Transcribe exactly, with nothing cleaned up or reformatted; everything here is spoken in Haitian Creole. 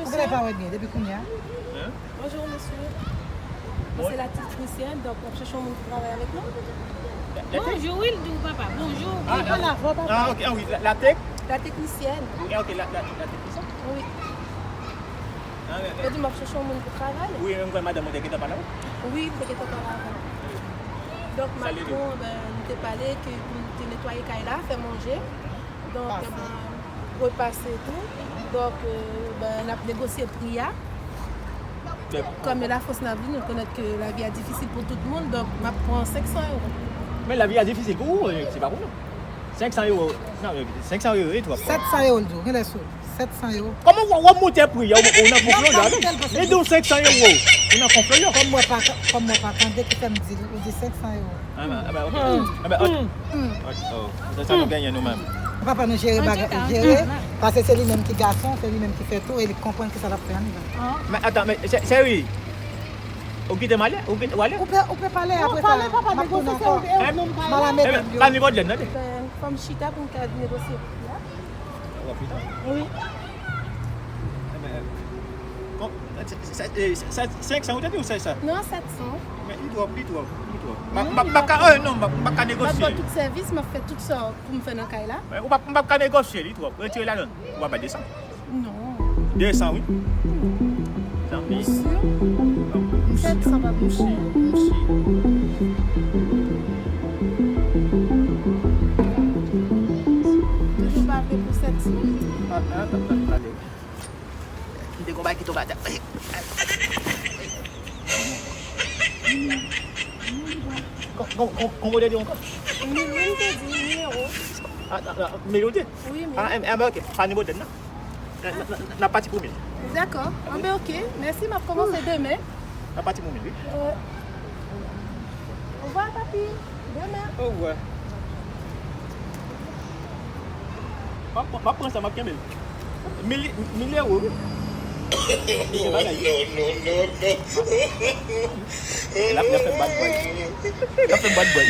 Ou genlè pa wè byen depi kounye a. Bonjour, monsieur. Mwen se la teknisyèn, donk, w ap chèche yon moun pou travay avèk nou? Bonjou, wi, l di w, papa. Bonjou. Ah, ah, ah, ok, ah, wi, la, la tech? La teknisyèn. Ah, ok, la, la, la teknisyèn? Wi. Ah, wi, wi. Yo di m ap chèche yon moun pou travay. Wi, mwen kwè madanm ou te gentan pale avè w. Wi, m te gentan pale avè l. Donk, m ap bon, ben, nou te pale ke pou nou te netwaye kay la, fè manje. Donk, eh ben, repase tou. Donk, eh ben, n ap negosye pri a. Kòm e la fòs n ap viv, nou konèt ke lavi a difisil pou tout moun, donk m ap pran senk san ewo. Men lavi a difisil pou ou, eh, se pa pou nou. Senk san ewo, non, senk san ewo e twòp. Sèt san ewo l di w, genlè sou. Sèt san ewo. Kòman w, w ap moute pri a, ou, ou nan konflon la, wi. Li di w senk san ewo, ou nan konflon. Kòm mwen pa, kòm mwen pa tande, ki fè m di l, ou di senk san ewo. Ah, ben, ah, ben, ok. Ah, ben, ok. Oh, oh. Se sa nou genyen nou menm. Papa nou jere bagay, jere, paske se li menm ki gason, se li menm ki fè tou, e li konprann ki sa l ap fè anndan. Men, atan, men, chè-, cheri, ou kite m ale? Ou kite, ou ale? Ou pe, ou pe pale apre sa. Pale, papa, negosye, se ou, e ou menm pale. M al a medam yo. Pa nivo de lèn, tande. Ben, fò m chita pou m ka negosye pri a. Ou ap chita? Wi. Kon, sa, sa, sa, senk san ou te di ou sèt san? Non, sèt san. Men li twòp, li twòp, li twòp. M pa, m pa, m pa ka, eh, non, m pa, m pa ka negosye. M ap ba w tout sèvis, m ap fè tout sa pou m fè nan kay la. Men ou pa, m pa ka negosye, li twòp. Retire ladan. Ou pa bay de san? Non. De san, wi. Tanpri. Ou si? Sèt san, papa. Ou si? Ou si? Toujou pa vle pou sèt san? Ah, ah, ah, ah, tande. M te gon bagay ki tonbe atè. Kon, kon, kon, konbyen w te di ankò? Mil, wi, m te di, mil ewo. Ah, ah, ah, mil ou di? Wi, mil. Ah, eh, eh, ok, pa nivo de lèn, non. N, n, n, n ap pati pou mil. Dakò. Anben, ok. Mèsi, m ap kòmanse demen. N ap pati pou mil, wi. Euh, au revoir, papi. Demen. Au revoir. M ap, m ap pran sa, m ap kenbe l. Mil, mil ewo, wi. Li gen bagay. L ap, l ap fè m bad boy. L ap fè m bad boy.